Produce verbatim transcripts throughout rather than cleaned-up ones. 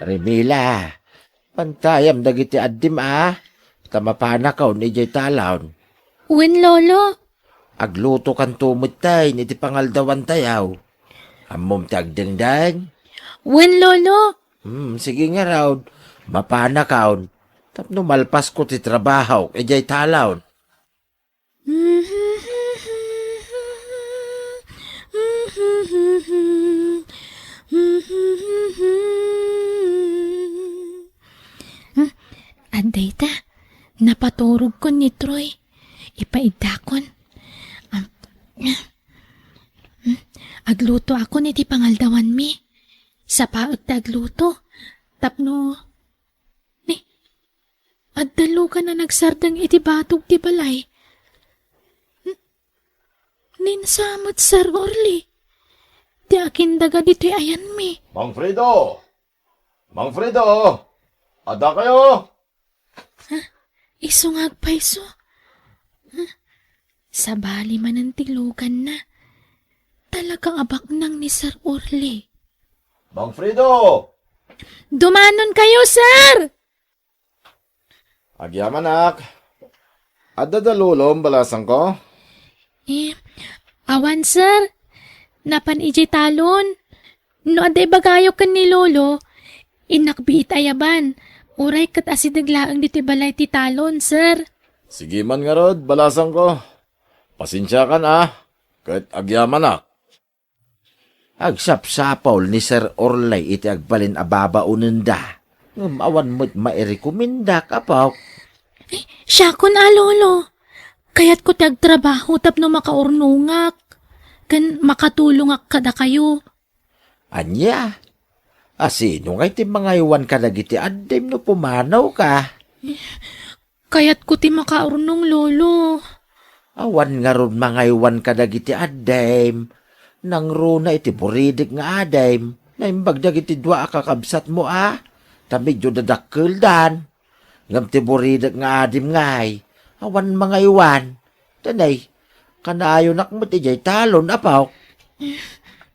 Remila, pantayam dagiti addim a, ta mapanakon idiay talon. Wen, Lolo. Aglutokanto metten iti pangaldawantayo. Ammom ti agdengdeng? Wen, Lolo. Hmm, sige ngarud, mapanakon. Tapno malpasko ti trabahok idiay talon. Hmm, adda ita, napaturogkon ni Troy. Ipaiddakon. Am-, hmm, aglutoakon iti pangaldawanmi. Sapaek ti agluto. Tapno Ni, adda lugan a nagsardeng iti batog ti balay. Hmm? Ni, nasa met Sir Orly. Ti akindaga ditoy ayanmi. Mang Fredo! Mang Fredo! Adda kayo? Ha? Isu nga agpayso? Ha? Sabali manen ti luganna. Talaga a baknang ni Sir Orly. Mang Fredo! Dumanon kayo, sir! Agyamanak. Adda da lolom, balasangko? Eh, awan, sir. Napan idiay talon. No adda ibagayo ken ni lolo, innak biit a yaban. Uray ket asideg laeng ditoy balay ti talon, sir. Sige man ngarud, balasangko. Pasensiakan a, ket agyamanak. Agsapsapul ni Sir Orly iti agbalin a babaonenda. Ngem awan met mairekomendak, apok. Eh, siakon a, Lolo. Kayatko ti agtrabaho tapno makaurnongak ken makatulongak kadakayo. Ania? A, sino ngay ti mangaywan kadagiti addim no pumanawka? Kayatko ti makaurnong, Lolo. Awan ngarud mangaywan kadagiti addim. Nangruna iti buridek nga adim. Naimbag dagiti dua a kakabsatmo a, ta medio dadakkeldan. Ngem ti buridek nga adim ngay, awan mangaywan. Tanay, kanayonak met idiay talon, apok.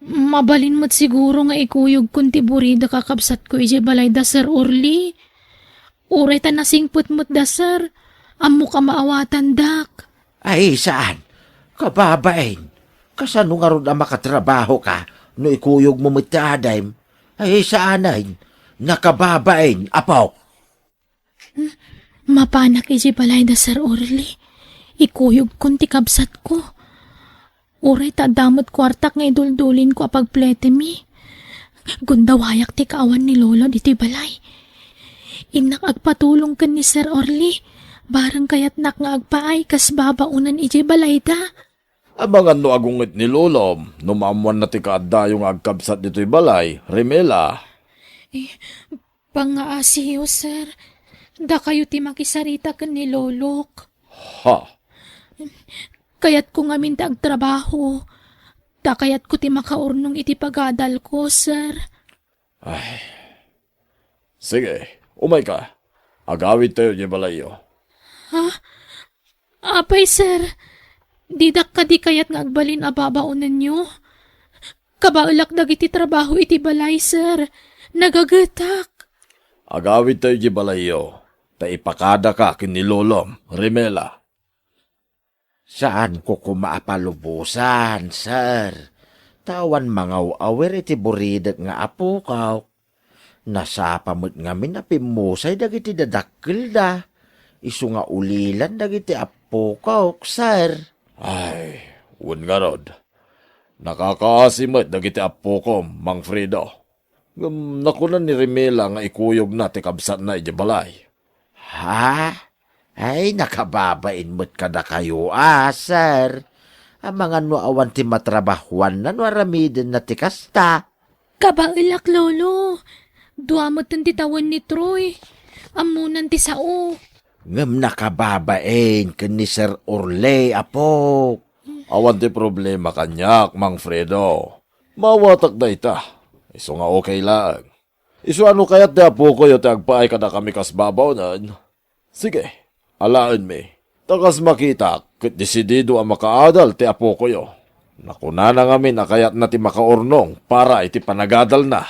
Mabalin met siguro nga ikuyogkon ti buridek a kabsatko idiay balay da Sir Orly. Uray ta nasingpet met da, sir. Ammok a maawatandak. Ay, saan? Kababain. Kasano ngarud a makatrabahoka no ikuyogmo met ti adim? Ay, saanen. Nakababain, apok. Mapanak idiay balay da Sir Orly. Ikuyogkon ti kabsatko. Uray ta adda met kuartak nga iduldulinko a pagpletemi. Gundawayak ti kaawan ni Lolo ditoy balay. Innak agpatulong ken ni Sir Orly. Bareng kayatnak nga agpaay kas babaonen idiay balayda. Amangan no agunget ni Lolom, no maammoanna ti kaaddayo nga agkabsat ditoy balay, Remela. Eh, Pangngaasiyo, sir. Dakayo ti makisarita ken ni Lolok. Ha? Kayatko ngamin ti agtrabaho. Ta kayatko ti makaurnong iti pagadalko, sir. Ay. Sige, umayka. Agawidtayo idiay balayyo. Ha? Apay, sir, didak kadi kayat nga agbalin a babaonenyo? Kabaelak dagiti trabaho iti balay, sir. Nagagetak. Agawidtayo idiay balayyo, ta ipakadaka ken ni Lolom, Remela. Saanko koma a palubosan, sir. Ta awan mangaw-awir iti buridek nga apokok. Nasapa met ngamin a pimmusay dagiti dadakkelda, isu nga ulilan dagiti appokok, sir. Ay, wen ngarud, nakakaasi met dagiti appokom, Mang Fredo. Ngem nakuna ni Remela nga ikuyogna ti kabsatna idiay balay. Ha? Ay, nakababain met kadakayo a, sir. Amangan no awan ti matrabahoanna no aramidenna ti kasta. Kabaelak, Lolo. Dua metten ti tawen ni Troy. Ammonan ti sao. Ngem nakababain ken ni Sir Orly, apok. Awan ti problema kaniak, Mang Fredo. Maawatak dayta. Isu nga okay laeng. Isu a no kayat ti apokoyo ti agpaay kadakami kas babaonen, sige, alaenmi. Ta kas makitak, ket desidido a makaadal ti apokoyo. Nakunana ngamin a kayatna ti makaurnong para iti panagadalna.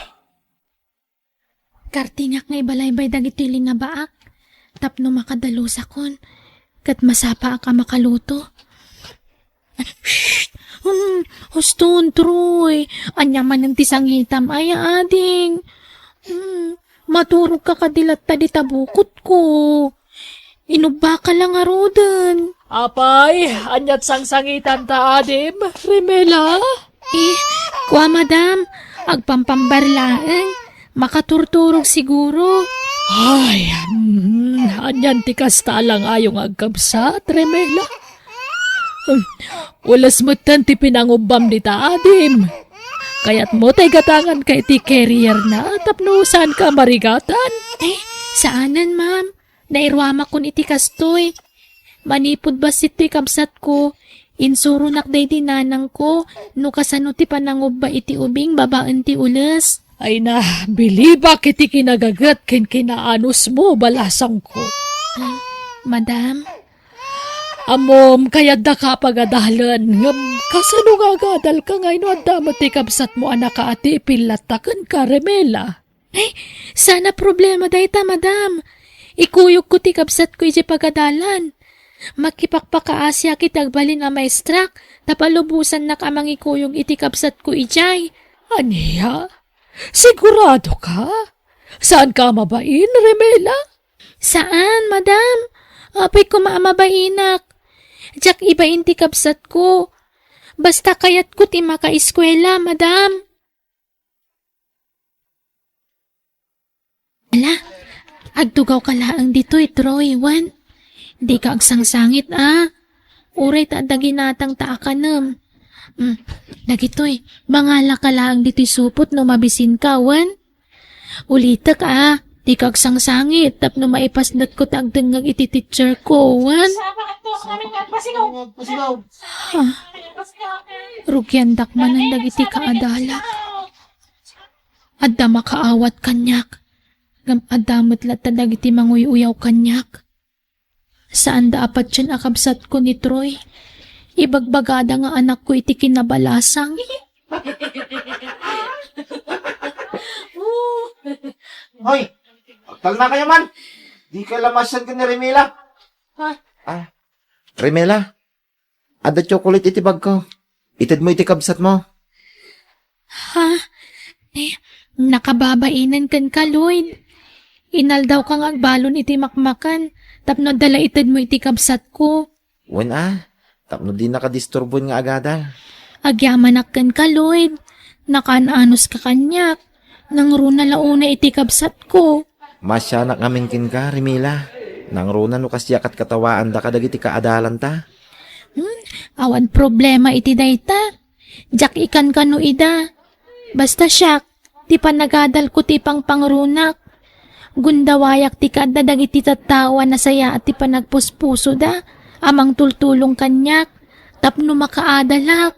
Kartingak nga ibalaybay dagitoy linabaak tapno makadalusakon ket masapaak a makaluto. Shh! Hmm, huston, Troy. Ania manen ti sangitam, aya ading? Hmm, maturogka kadi latta dita bukotko. Inubbaka la ngaruden. Apay, ania't sangsangitanta, adim, Remela? Eh, kua, madam, agpampambar laeng. Makaturturog siguro. Ay, mm, anian ti kasta a lang-ayo nga agkabsat, Remela? Hmm, ules metten ti pinangubbam dita adim. Kayatmo tay gatanganka iti carrier na tapno saanka a marigatan? Eh, saanen, ma'am. Nairuamakon iti kastoy. Manipud bassit ti kabsatko, insuronak daydi nanangko no kasano ti panangubba iti ubing babaen ti ules. Ay na, bilibak iti kinagaget ken kinaanusmo, balasangko. Ah, madam? Ammom, kayaddaka a pagadalen, ngem kasano nga agadalka nga no adda met ti kabsatmo a nakaatipil latta kenka, Remela? Ay, saan a problema dayta, madam. Ikuyogko ti kabsatko idiay pagadalan. Makipakpakaasiak iti agbalin a maestrak, ta palubosannak a mangikuyog iti kabsatko idiay. Ania? Sigurado ka? Saan ka mabain, Remela? Saan, madam. Apay koma a mabainak. Diak ibain ti kabsatko. Basta kayatko ti makaeskuela, madam. Ala, agtugawka laeng ditoy, Troy, wen? Dika agsangsangit, a. Uray ta adda ginatangta a kanem. Mm, dagitoy, mangalaka laeng ditoy supot no mabisinka, wen? Ulitek, a. Dika agsangsangit tapno maipasdetko ti agdengngeg iti teacherko, wen? Ah, rugiandak manen dagiti kaadalak. Adda makaawat kaniak, ngem adda met latta dagiti manguy-uyaw kaniak. Saanda a patien a kabsatko ni Troy. Ibagbagada nga anakko iti kinabalasang. Hoy! Agtalna kayo man! Di ka lamasan ka ni Remela. Ha? Ah, Remela, adda chocolate iti bagko. Itedmo iti kabsatmo. Ha? Eh, nakababainen kenka, Lloyd. Inaldawka nga agbalon iti makmakan tapno adda la itedmo iti kabsatko. Wen a, tapno dinaka disturboen nga agadal. Agyamanak kenka, Lloyd. Nakaan-anuska kaniak. Nangruna la unay iti kabsatko. Maasianak ngamin kenka, Remela. Nangruna no kasdiak a katawaanda kadagiti kaadalanta. Hmm, awan problema iti dayta. Diak ikan kano ida. Basta siak, ti panagadalko ti pangpangrunak. Gundawayak ti kaadda dagiti tattao a nasayaat ti panagpuspusoda a mangtultulong kaniak tapno makaadalak.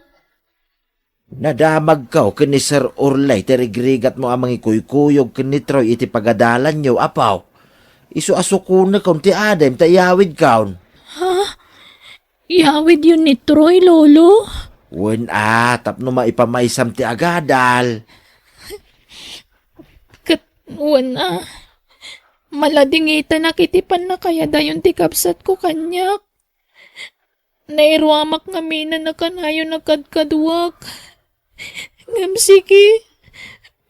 Nadamagko ken ni Sir Orley ti rigrigatmo a mangikuykuyog ken ni Troy iti pagadalanyo, apo. Isu a sukonekon ti adim ta iyawidkon. Ha? Iyawidyon ni Troy, Lolo? Wen a, tapno maipamaysam ti agadal. Ket wen a, maladingitenak iti pannakayadayon ti kabsatko kaniak. Nairuamak ngamin a kanayon a kadkaduak. Ngem sige,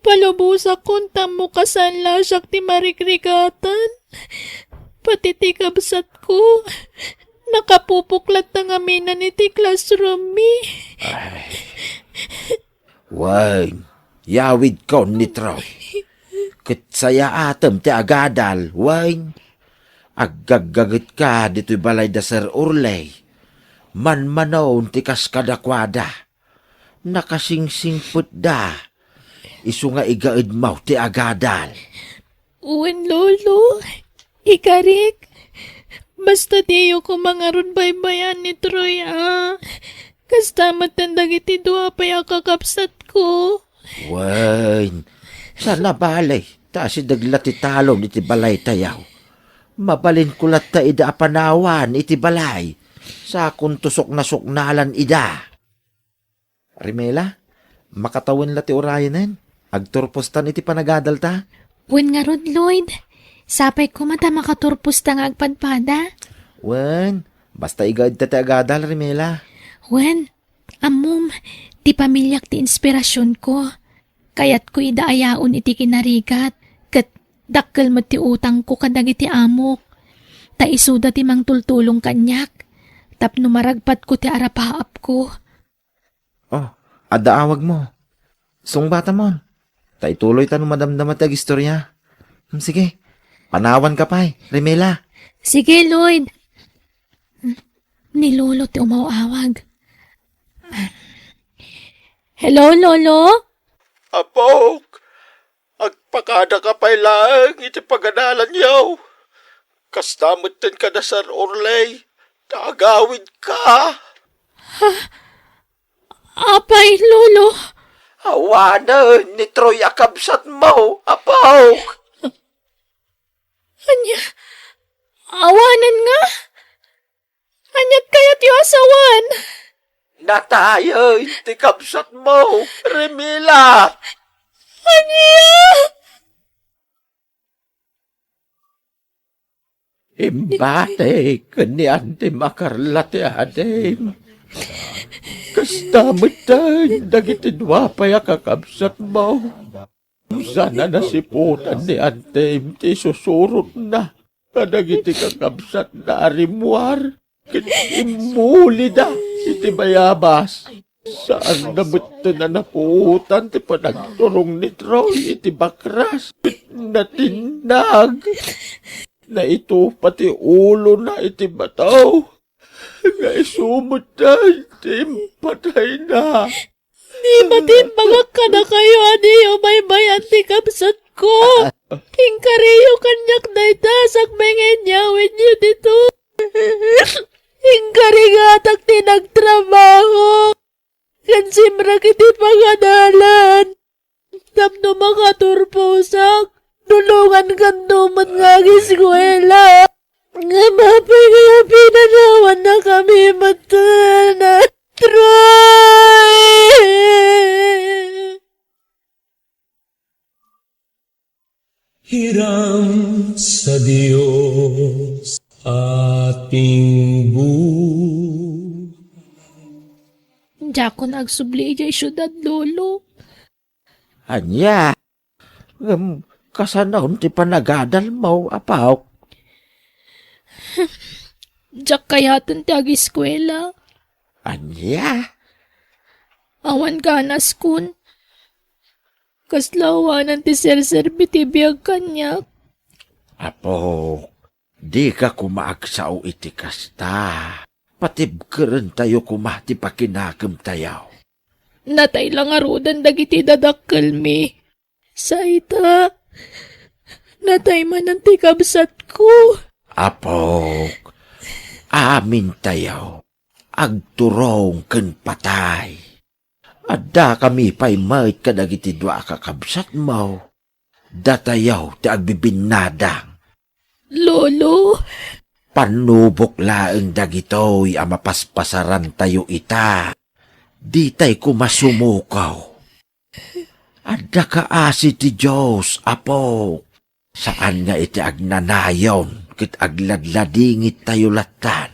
palubosakon tammo kasaan la siak ti marigrigatan. Pati ti kabsatko, nakapupok latta ngamin iti classroom mi. Ay. Wen, yawidkon ni Troy. Ket sayaatem ti agadal, wen. Aggaggagetka ditoy balay da Sir Orley. Manmanon ti kas kadakuada. Nakasingsingpetda. Isu nga igaedmo ti agadal. Wen, Lolo. Ikarik. Basta diyo koma ngarud baybay-an ni Troy, a. Kasta met dagiti dua pay a kakabsatko. Wen, saan a bale, ta asideg la ti talon iti balaytayo. Mabalinko latta ida a panawan iti balay. Sakonto suknasuknalan ida. Remela, makatawen la ti urayenen. Agturpostan iti panagadalta. Wen ngarud, Lloyd, sapay koma ta makaturposta nga agpadpada. Wen, basta igaedta ti agadal, Rimela. Wen, ammom, ti pamiliak ti inspirasionko. Kayatko ida a yaon iti kinarigat, ket dakkel met ti utangko kadagiti amok. Ta isuda ti mangtultulong kaniak, tapno maragpatko ti arapaapko. Oh, adda awagmo. Sungbatamon. Ta ituloyta no madamdama ti agistorya. Hmm, sige, panawanka pay, Rimela. Sige, Lloyd. Ni Lolo ti umaw-awag. Hello, Lolo? Apok, agpakadaka pay laeng iti pagadalanyo. Kasta metten kada Sir Orley, ta agawidka. Apay, Lolo? Awanen ni Troy a kabsatmo, Apok. Ania? Awanen nga? Aniat kayatyo a sawen? Natayen ti kabsatmo, Rimela. Ania? Imbati ken ni Antem a Carla ti adim. Kasta metten dagiti dua pay a kakabsatmo. Saan a nasiputan ni Antem ti isusurotna kadagiti kakabsatna a rimmuar ken immulida iti bayabas. Saanna metten a napuotan ti panagturong ni Troy iti bakras ket natinnag. Naitupa ti ulona iti bato nga isu metten ti impatayna. Di matimbagak kadakayo a diyo baybay-an ti kabsatko. Inkariyo kaniak dayta sakbay nga inyawidyo ditoy. Inkarigatak ti nagtrabaho ken simrek iti pagadalan tapno makaturposak. Tulongankanto met nga agiskuela. Ngem apay nga pinanawannakami metten, Troy? Hiram sa Dios ating buhay. Diakon agsubli idiay siudad, Lolo. Ania? Ngem kasanon ti panagadalmo, Apok? Diak kayaten ti agiskuela. Ania? Awan ganaskon. Kasla awanan ti serserbi ti biag kaniak. Apok, dika koma agsao iti kasta. Patibkerentayo koma ti pakinakemtayo. Natay la ngaruden dagiti dadakkelmi. Sa ita, natay manen ti kabsatko. Apok, amintayo, agturong ken patay. Addakami pay met kadagiti dua a kakabsatmo. Datayo ti agbibinnadang. Lolo? Pannubok laeng dagitoy a mapaspasarantayo ita. Ditay koma sumukaw. Adda kaasi ti Dios, Apo. Saan nga iti agnanayon ket agladladingittayo lattan.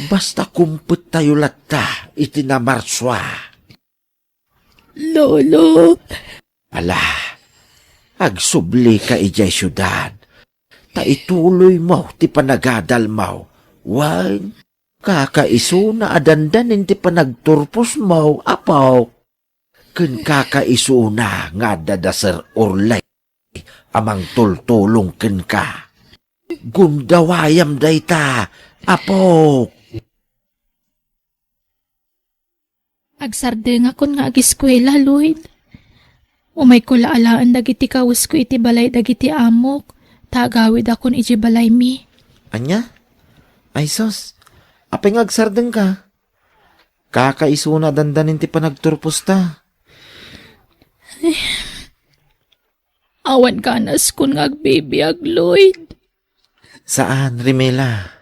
Basta kumpettayo latta iti namarsua. Lolo. Ala, agsublika idiay siudad, ta ituloymo ti panagadalmo. Wen, kakaisuna a dandanin ti panagturposmo, Apo. Ken kakaisuna nga adda da Sir Orley a mangtultulong kenka. Gundawayam dayta, Apo. Agsardengakon nga agiskuela, Lloyd. Umayko la alaen dagiti kawesko iti balay dagiti amok, ta agawidakon idiay balaymi. Ania? Ay sus, apay nga agsardengka? Kakaisuna a dandanin ti panagturposta. Awan ganaskon nga agbibiag, Lloyd. Saan, Rimela.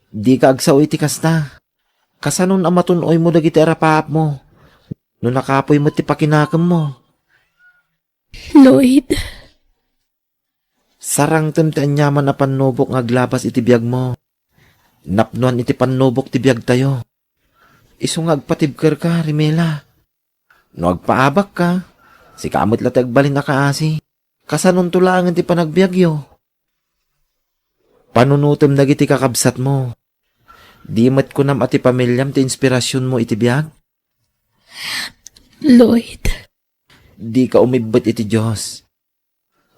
Dika agsao iti kasta. Kasanon a matun-oymo dagiti arapaapmo no nakapuy met ti pakinakemmo? Lloyd, Sarangtem ti aniaman a pannubok nga aglabas iti biagmo. Napnoan iti pannubok ti biagtayo. Isu nga agpatibkerka, Rimela. No agpaabakka, sika met la ti agbalin a kaasi. Kasanonto laengen ti panagbiagyo? Panunotem dagiti kakabsatmo. Di met kunam a ti pamiliam ti inspirasionmo iti biag? Lloyd. Dika umibbet iti Dios.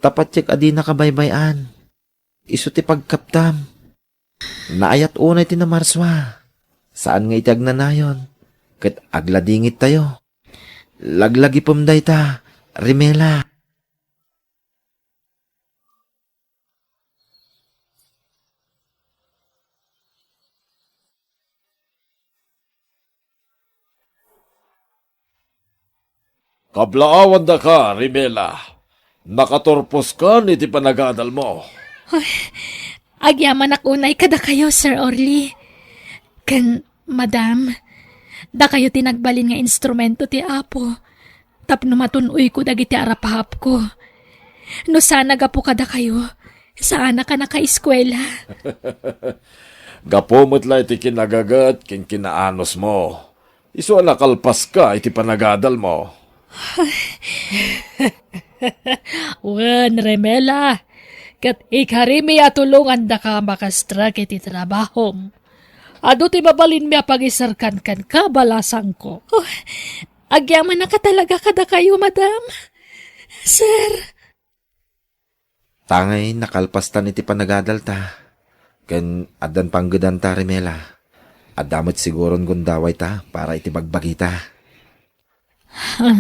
Ta patiek a dinaka baybay-an. Isu ti pagkaptam. Naayat unay ti namarsua. Saan nga iti agnanayon, ket agladingittayo. Laglagipem dayta, Rimela. Kablaawandaka, Rimela. Nakaturposkan iti panagadalmo. Ay, agyamanak unay kadakayo, Sir Orly. Ken, Madam, dakayo ti nagbalin nga instrumento ti Apo tapno matun-oyko dagiti arapahapko. No saan a gapu kadakayo, saanak a nakaeskuela. Gapu met la iti kinagaget ken kinaanusmo. Isu a nakalpaska iti panagadalmo. Wen, Remela, ket ikarimi a tulongandaka a makastrek iti trabahom. Adu ti mabalinmi a pangiserkan kenka, balasangko. Oh, agyamanak a talaga kadakayo, Madam. Sir. Tangay nakalpastan iti panagadalta, ken addan panggedanta, Rimela. Adda met siguron gundawayta para iti bagbagita. Ha?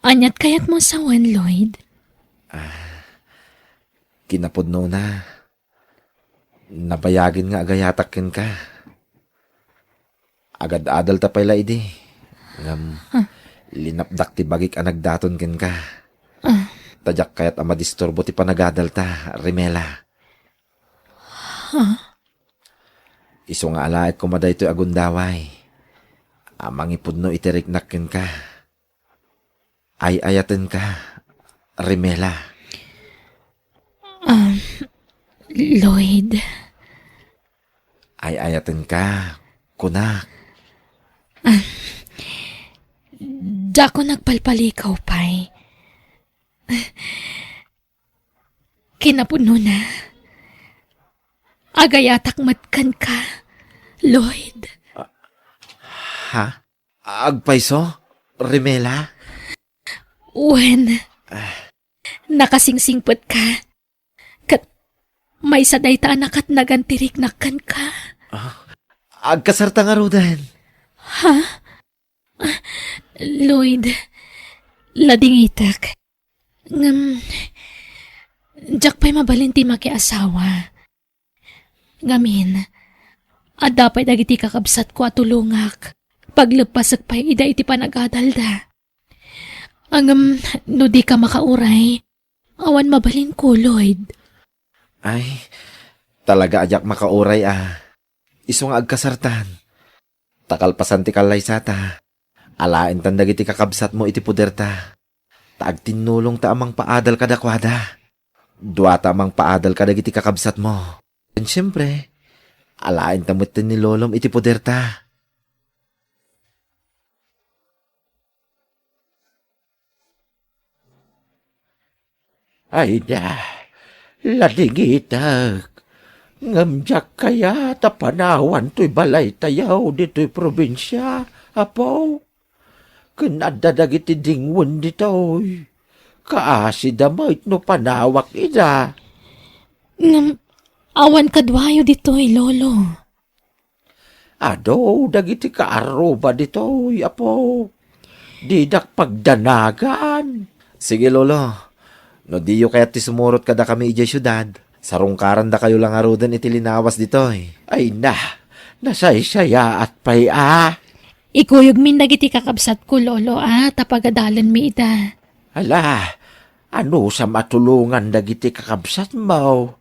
Aniat kayatmo sawen, Lloyd? Ah, kinapudnona, nabayagen nga agayatak kenka. Agad-adalta pay la idi, ngem linapdak ti bagik a nagdaton kenka. Ah. Ta diak kayat a madisturbo ti panagadalta, Rimela. Ha? Isu nga alaek koma daytoy a gundaway a mangipudno iti riknak kenka. Ay-ayatenka, Rimela. Um, Lloyd. Ay-ayatenka, kunak. Um, diak nagpalpalikaw pay. Kinapudnona, agayatak met kenka, Lloyd. Ha? Agpayso, Rimela? Wen, nakasingsingpetka. Ket maysa dayta a nakatnagan ti riknak kenka. Ah, agkasarta ngaruden. Ha? Lloyd, ladingitek. Ngem, diak pay mabalin ti makiasawa. Ngamin, adda pay dagiti kakabsatko a tulongak. Pagleppasek pay ida iti panagadalda. Ngem, no dika makauray, awan mabalinko, Lloyd. Ay, talaga a diak makauray a. Isu nga agkasartan. Ta kalpasan ti kallaysata, alaentan dagiti kakabsatmo iti poderta. Ta agtinnulongta a mangpaadal kadakuada. Duata a mangpaadal kadagiti kakabsatmo. Ken siempre, alaenta metten ni lolom iti poderta. Ayda, ladingitek. Ngem diak kayat a panawan toy balaytayo ditoy probinsia, Apo. Ken adda dagiti dingwen ditoy. Kaasida met no panawak ida. Ngem awan kaduayo ditoy, Lolo. Adu dagiti kaarruba ditoy, Apo. Didak pagdanagan. Sige, Lolo. No diyo kayat ti sumurot kadakami idiay siudad, sarungkarandakayo la ngaruden iti linawas ditoy. Ay na, nasaysayaat pay a. Ikuyogmin dagiti kakabsatko, Lolo, a, ta pagadalenmi ida. Ala, anusam a tulongan dagiti kakabsatmo?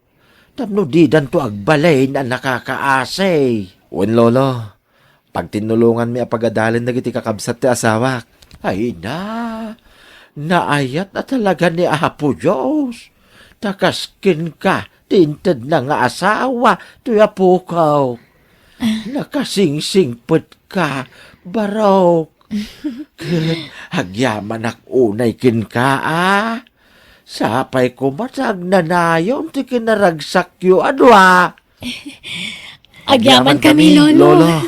Tapno didanto agbalin a nakakaasi. Wen, Lolo, pagtinnulonganmi a pagadalen dagiti kakabsat ti asawak. Ay na, naayat a talaga ni Apo Dios. Ta kas kenka ti intedna nga asawa toy apok. Nakasingsingpetka, barok. Ket agyamanak unay kenka, a. Sapay koma ta agnanayon ti kinaragsakyo a dua. Agyaman kami, Lolo.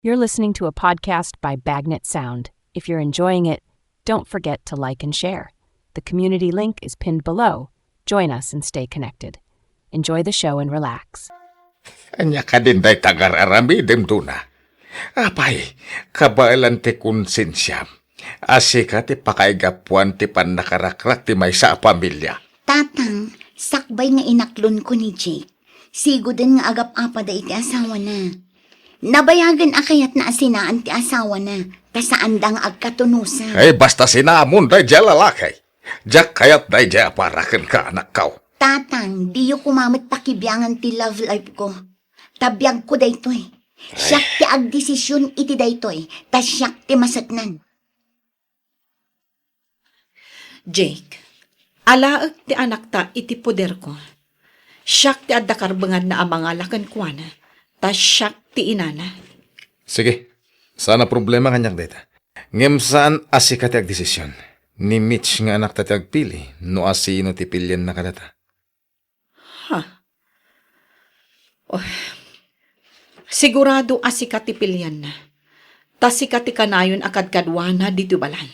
You're listening to a podcast by Bagnet Sound. If you're enjoying it, don't forget to like and share. The community link is pinned below. Join us and stay connected. Enjoy the show and relax. Ania kadin dayta nga ar-aramidem, Dona? Apay, kabaelan ti konsensiam a sika ti pakaigapuan ti pannakarakrak ti maysa a pamilia. Tatang, sakbay nga inaklonko ni Jake, siguden nga agap-apada iti asawana. Nabayagen a kayatna a sinaan ti asawana, ta saanda nga agkatunosan. Ay, basta sinamon daydiay a lalaki. Diak kayat daydiay a para kenka, anakko. Tatang, diyo koma met pakibiangan ti love life ko. Ta biagko daytoy. Siak ti agdesisyon iti daytoy, ta siak ti maseknan. Jake, alaek ti anakta iti poderko. Siak ti adda karbenganna a mangala kenkuana, ta siak ti inana. Sige, saan a problema kaniak dayta. Ngem saan a sika ti agdesisyon. Ni Mitch nga anakta ti agpili no asino ti pilianna kadata. Ha? Oh. Sigurado a sika ti pilianna. Ta sika ti kanayon a kadkaduana ditoy balay.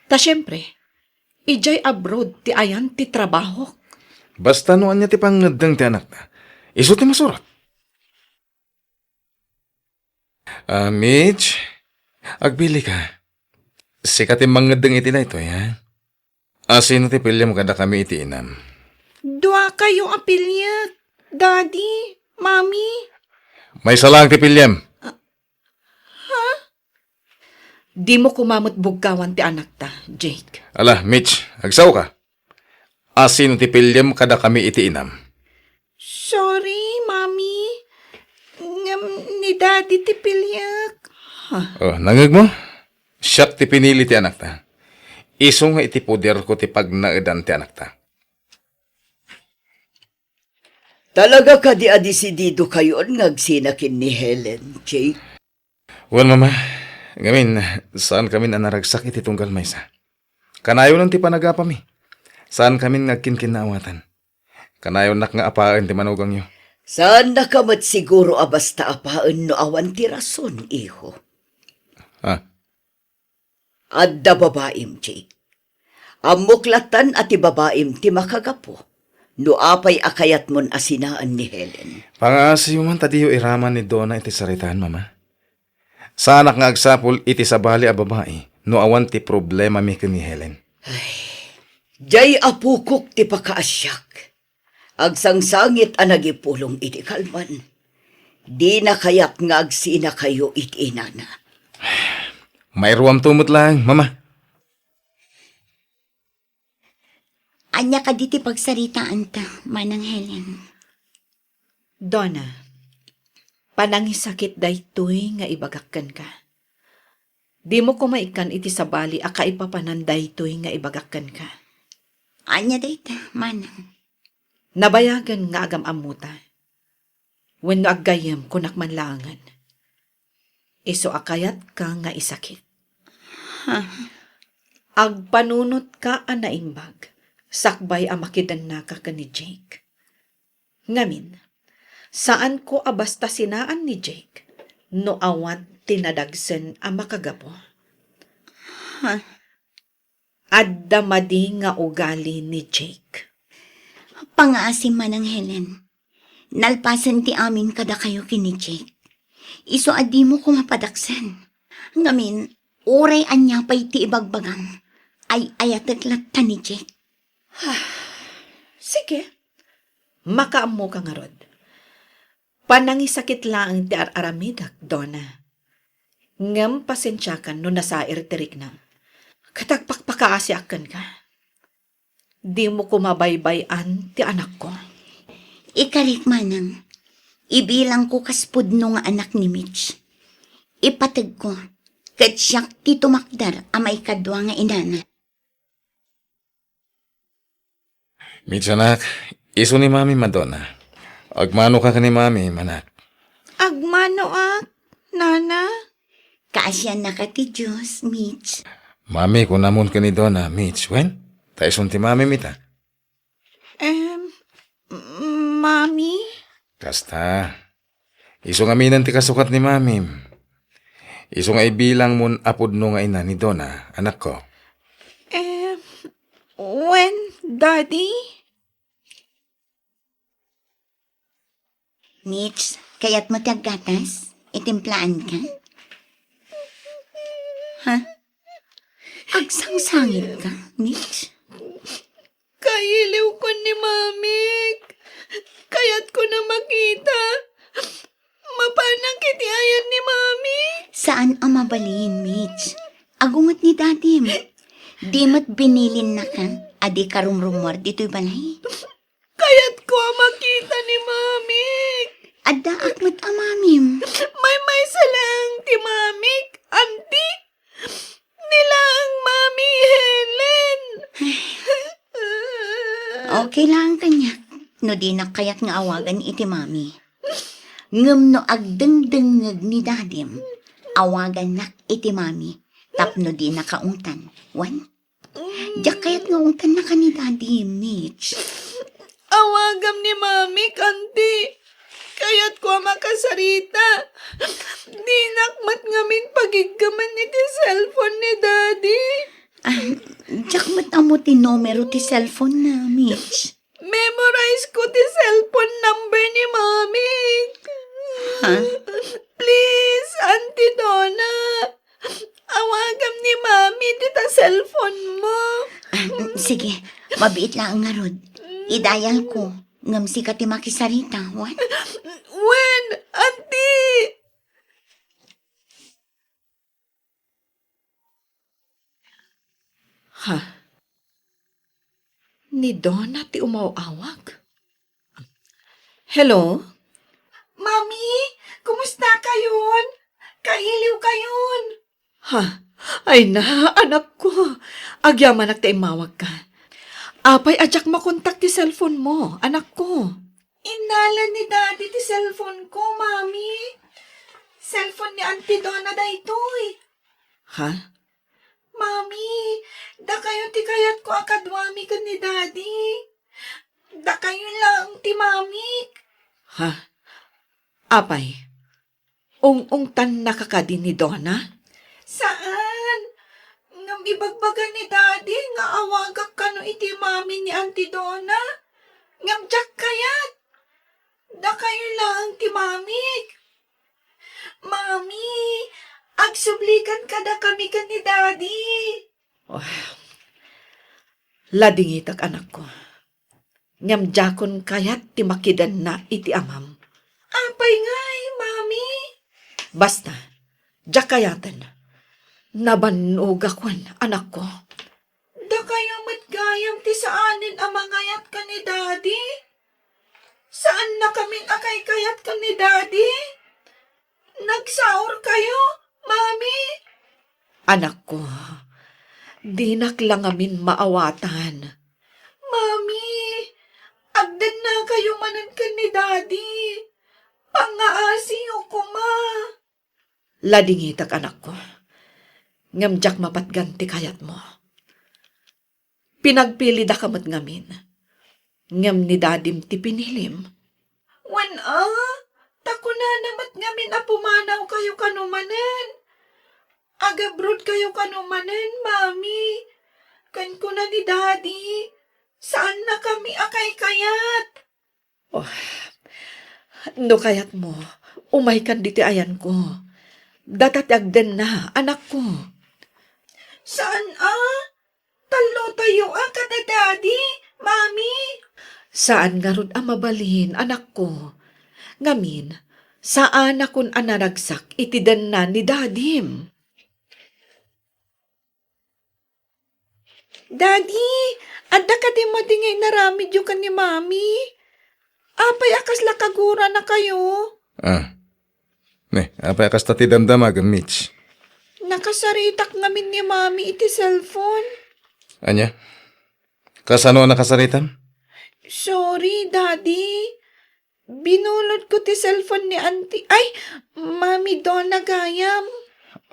Ta siempre, idiay abroad ti ayan ti trabahok. Basta no ania ti pangngeddeng ti anakta, isu ti masurat. Ah, Mitch, agpilika. Sika ti mangngeddeng iti daytoy, ha? Asino ti piliam kadakami iti inam? Duakayo a piliek, Daddy, Mommy. Maysa laeng ti piliam. Ha? Dimo koma met buggawan ti anakta, Jake. Ala, Mitch, agsaoka. Asino ti piliam kadakami iti inam? Sorry, Mommy. Ngem ni Daddy ti piliek. Ha? Oh, nangngegmo? Siak ti pinili ti anakta. Isu nga iti poderko ti pagnaedan ti anakta. Talaga kadi a desididokayon nga agsina ken ni Helen, Jake? Wen, Mama, ngamin, saankamin a naragsak iti tunggal maysa. Kanayonen ti panagapami. Saankamin nga agkinkinnaawatan. Kanayonnak nga apaen ti manugangyo. Saannaka met siguro a basta apaen no awan ti rason, iho. Ah. Adda babaim, Jake. Ammok lattan a ti babaim ti makagapu no apay a kayatmon a sinaen ni Helen. Pangaasiyo man ta diyo iraman ni Dona iti saritaan, Mama. Saanak nga agsapul iti sabali a babai no awan ti problemami ken ni Helen. Ay, diay apokok ti pakaasiak. Agsangsangit a nagipulong iti kalman. Dina kayat nga agsinakayo iti inana. Mairuamto met laeng, Mama. Ania kadi ti pagsaritaanta, Manang Helen? Dona, panangisakit daytoy nga ibagak kenka. Dimo koma ikkan iti sabali a kaipapanan daytoy nga ibagak kenka. Ania dayta, Manang? Nabayagen nga agam-ammota. Wenno aggayyem, kunak man laengen. Isu a kayatka nga isakit. Ha? Agpanunotka a naimbag, sakbay a makidennaka ken ni Jake. Ngamin, saanko a basta sinaan ni Jake no awan ti nadagsen a makagapu. Ha? Adda madi nga ugali ni Jake. Pangaasi, Manang Helen. Nalpasen ti amin kadakayo ken ni Jake. Isu a dimo koma padaksen. Ngamin, uray ania pay ti ibagbagam, ay-ayatek latta ni Jake. Sige. Makaammoka ngarud. Panangisakit laeng ti ar-aramidek, Dona. Ngem pasensiakan no nasair ti riknam. Ket agpakpakaasiak kenka. Dimo koma baybay-an ti anakko. Ikarik, Manang. Ibilangko kas pudno nga anak ni Mitch. Ipategko, ket siak ti tumakder a maikadua nga inana. Mitch, anak, isu ni Mami a Donna. Agmanoka ken ni Mami, anak. Agmanoak, Nana. Kaasiannaka ti Dios, Mitch. Mami, kunamon ken ni Donna, Mitch, wen? Ta isun ti Mami ita. Em, Mami? Kasta. Isu ngaminen ti kasukat ni Mamim. Isu nga ibilangmon a pudno nga ina ni Donna, anakko. Em, wen, Daddy? Mitch, kayatmo ti aggatas? Itimplaanka? Ha? Agsangsangitka, Mitch? Kailiwkon ni Mamik. Kayatko a makita. Mapanak iti ayan ni Mamik. Saan a mabalin, Mitch. Agunget ni Dadim. Di met binilinnaka a dika rumrumuar ditoy balay. Kayatko a makita ni Mamik. Addaak met a Mamim. Maymaysa laeng ti Mamik, Auntie. Ni laeng Mami Helen. Okay laeng kaniak no dinak kayat nga awagan iti Mami. Ngem no agdengdengngeg ni Dadim, awagannak iti Mami tapno dinaka ungtan. Wen? Diak kayat nga ungtannaka ni Daddy, Mitch. Awagam ni Mamik, Auntie. Kayatko a makasarita. Dinak met ngamin pagiggemen iti cellphone ni Daddy. Ah, diak met ammo ti numero ti cellphone na, Mitch. Memorize ko ti cellphone number ni Mamik. Ha? Please, Auntie Donna. Awagam ni Mami dita cellphone mo. Ah, sige, mabiit laeng ngarud. I-dial ko, ngem sika ti makisarita, wen? Wen, Auntie! Ha? Ni Donna ti umaw-awag? Hello? Mami, kumusta kayon? Kailiw kayon? Ha? Ay na, anakko. Agyamanak ta immawagka. Apay a diak makontak ti cellphone mo, anakko? Innala ni Daddy ti cellphone ko, Mami. Cellphone ni Auntie Donna daytoy. Ha? Mami, dakayo ti kayatko a kaduami ken ni Daddy. Dakayo laeng ti Mamik. Ha? Apay, ung-ungtannaka kadi ni Donna? Saan. Ngem ibagbaga ni Daddy nga awagak kano iti Mami ni Auntie Donna. Ngem diak kayat. Dakayo laeng ti Mamik. Mami, agsublikan kadakami ken ni Daddy. Oh, ladingitak, anakko. Ngem diakon kayat ti makidenna iti amam. Apay ngay, Mami? Basta, diak kayaten. Nabannogakon, anakko. Dakayo met gayam ti saanen a mangayat ken ni Daddy? Saannakamin a kaykayat ken ni Daddy? Nagsaor kayo, Mami? Anakko, dinak la ngamin maawatan. Mami, agdenna kayo manen ken ni Daddy. Pangngaasiyo koma. Ladingitak, anakko. Ngem diak mapatgan ti kayatmo. Pinagpilidaka met ngamin. Ngem ni Dadim ti pinilim. Wen a, ta kunana met ngamin a pumanaw kayo kano manen. Agabroad kayo kano manen, Mami. Ken kuna ni Daddy, saannakami a kaykayat. Oh, no kayatmo, umaykan ditoy ayanko. Data ti agdenna, anakko. Saan a? Tallotayo a kada Daddy, Mami. Saan ngarud a mabalin, anakko. Ngamin, saanakon a naragsak iti denna ni Dadim. Daddy, adda kadi madi nga inaramidyo ken ni Mami? Apay a kasla kagurana kayo? Ah. Ne, apay a kasta ti damdamagem, Mitch? Nakasaritak ngamin ni Mami iti cellphone. Ania? Kasano a nakasaritam? Sorry, Daddy. Binulodko ti cellphone ni Auntie. Ay, Mami Donna gayam.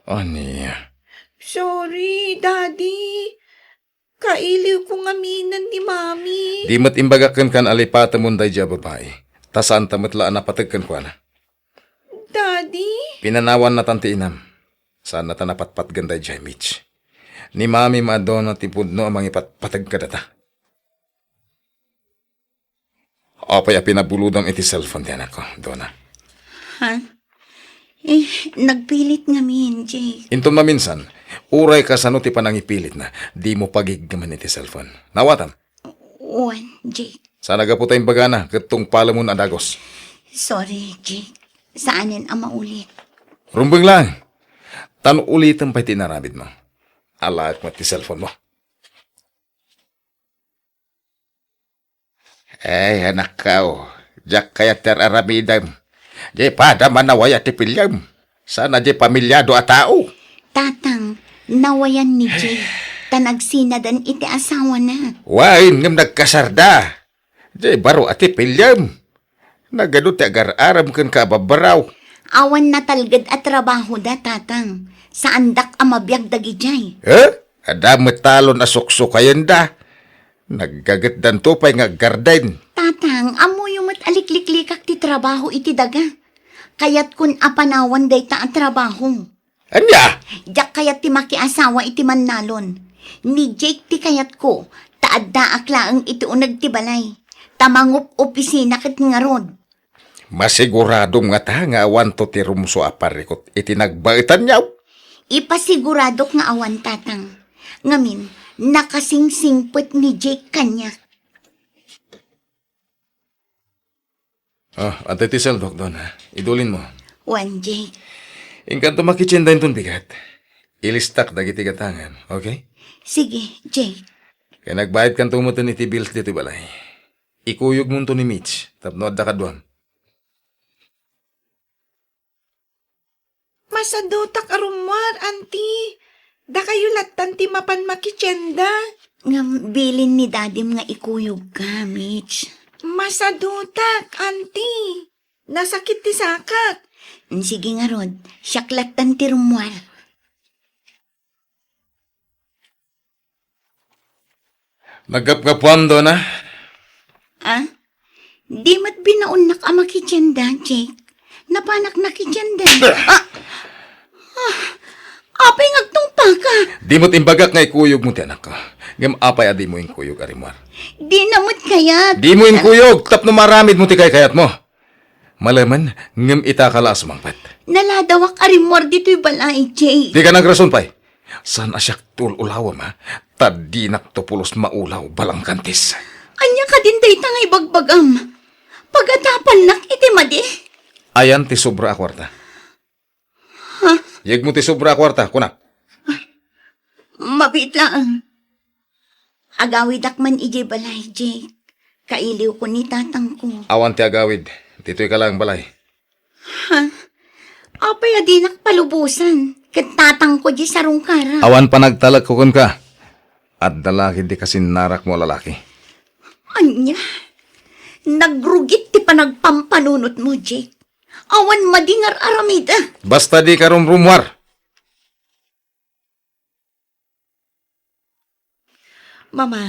Ania? Sorry, Daddy. Kailiwko ngaminen ni Mami. Di met imbagak kenka a lipatemon daydiay a babai. Ta saanta met la a napateg kenkuana. Daddy? Pinanawannatan ti inam. Saannata a napatpatgen daydiay, Mitch. Ni Mami Madonna ti pudno a mangipatpateg kadata. Apay a pinabulodam iti cellphone ti anakko, Donna? Ha? Eh, nagpilit ngamin, Jake. Inton maminsan, uray kasano ti panangipilitna, dimo pagiggemen iti cellphone. Nawatam? Wen, Jake. Saan a gapu ta imbagana, ket tungpalemon a dagus. Sorry, Jake. Saanen a maulit. Rumbeng lang. Tan ulitem pay ti inaramidmo. Alaek met ti cellphone mo. Ay, anakko, diak kayat ti ar-aramidem. Di pada manawaya ti piliem. Saan a di pamilyado a tao. Tatang, nawayan ni Jay, ta nagsinadan iti asawana. Wen, ngem nagkasarda. Di baro a ti piliem. Nagadu ti agar-arem kenka a babbaraw. Awan natalged a trabahoda, Tatang. Saandak a mabiag dagidiay. Eh? Adda met talon a suksukayenda. Naggagetdanto pay nga aggarden. Tatang, ammoyo met a likliklikak ti trabaho iti daga. Kayatkon a panawan dayta a trabaho. Ania? Diak kayat ti makiasawa iti mannalon. Ni Jake ti kayatko, ta addaak laeng iti uneg ti balay. Ta mangup-opisina ket ngarud. Masiguradom ngata nga awanto ti rumsua a parikut iti nagbaetanyo? Ipasiguradok nga awan, Tatang. Ngamin, nakasingsingpet ni Jake kaniak. Ah, adtoy ti seldok, Donna. Idulinmo. Wen, Jake. Inkanto makitienda inton bigat. Ilistak dagiti gatangem, okay? Sige, Jake. Ken agbayadkanto metten iti bills ditoy balay. Ikuyogmonto ni Mitch tapno adda kaduam. Masadutak a rummuar, Auntie. Dakayo lattan ti mapan makitienda. Ngem bilin ni Dadim nga ikuyogka, Mitch. Masadutak, Auntie. Nasakit ti sakak. Sige ngarud, siak lattan ti rummuar. Naggapgapuam, Donna? Ah? Di met binaonnak a makitienda, Jake. Napanak nakitienda. Ah! Ah! Apay nga agtungpaka? Di met imbagak nga ikuyogmo ti anakko. Ngem apay a dimo inkuyog a rimmuar? Di na met kayat. Dimo inkuyog tapno maaramidmo ti kaykayatmo. Malemen, ngem ita ka la a sumangpet. Naladawak a rimmuar ditoy balay, Jake. Dika nagrason pay. Saan a siak ti ul-ulawem, ha? Ta dinakto pulos maulaw, balangkantis. Ania kadin dayta nga ibagbagam? Pagatapannak iti madi? Ayan ti sobra a kuarta. Ha? Yegmo ti sobra a kuarta, kunak. Mabiit laeng. Agawidak man idiay balay, Jake. Kailiwko ni tatangko. Awan ti agawid. Ditoy ka laeng balay. Ha? Apay a dinak palubosan ken tatangko diay sarungkaran? Awan panagtalekko kenka. Adda la ketdi kasinnarakmo a lalaki. Ania? Nagrugit ti panagpampanunotmo, Jake. Awan madi nga ar-aramida. Basta dika rumrummuar. Mama,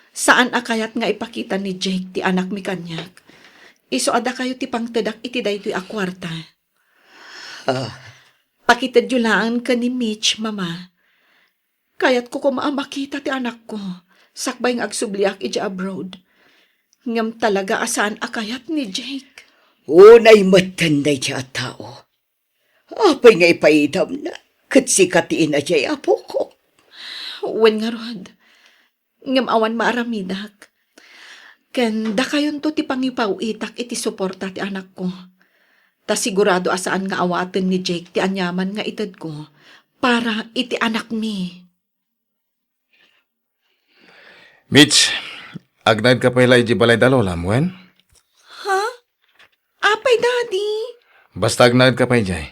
saan a kayat nga ipakita ni Jake ti anakmi kaniak. Isu a dakayo ti pangtedak iti daytoy a kuarta. Ah. Pakitedyo laeng ken ni Mitch, Mama. Kayatko koma a makita ti anakko, sakbay nga agsubliak idiay abroad. Ngem talaga a saan a kayat ni Jake. Unay metten daydiay a tao. Apay nga ipaidamna? Ket sika ti ina diay apokok. Wen ngarud, ngem awan maaramidak. Ken dakayonto ti pangipaw-itak iti suporta ti anakko. Ta sigurado a saan nga awaten ni Jake ti aniaman nga itedko para iti anakmi. Mitch, agnaedka pay la idiay balay da lolam, wen? Ha? Apay, Daddy? Basta agnaedka pay idiay.